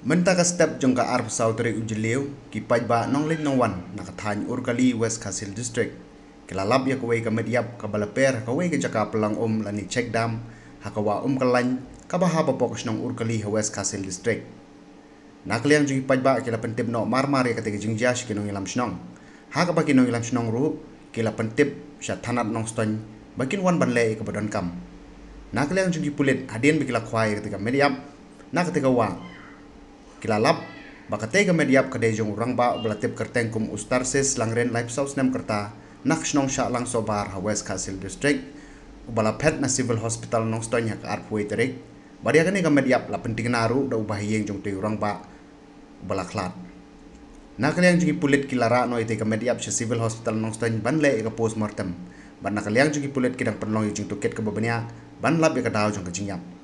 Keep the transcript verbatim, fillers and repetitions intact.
Mynta ka step jong ka arphew saw tarik u Jylliew, ki paidbah nongleit nongwan na ka thaiñ Urkali, West Khasi Hills District, ki la lap ïa kawei ka met ïap kaba la per ha kawei ka jaka pynlong um lane check dam ha ka wah Umkyllain kaba hap hapoh ka shnong Urkali ha West Khasi Hills District. Na ka liang jong ki paidbah ki la pyntip noh mar mar ïa katei ka jingjia sha ki nongïalam shnong, ha kaba ki nongïalam shnong ruh ki la pyntip sha thanat Nongstoiñ ba kin wan ban leh ïa kaba donkam. Na ka liang jong ki pulit, hadien ba ki la khwai ïa katei ka met ïap na katei ka wah, ki la lap ba katei ka met ïap ka dei jong u rangbah uba la tip kyrteng kum u Starsis Langrin, laiphew saw snem ka rta, na ka shnong Shahlang Sohbar ha West Khasi Hills District, uba la phet na Civil Hospital Nongstoiñ ha ka arphew wei tarik. Bad ïa kane ka met ïap la pyntikna ruh da u bahaïing jong utei u rangbah uba la khlad. Na ka liang jong ki pulit ki la rah noh ïa katei ka met ïap sha Civil Hospital Nongstoiñ ban leh ïa ka post mortem. Bad na ka liang jong ki pulit ki dang pynlong ïa ka jingtohkit kaba bniah ban lap ïa ka daw jong ka jingïap.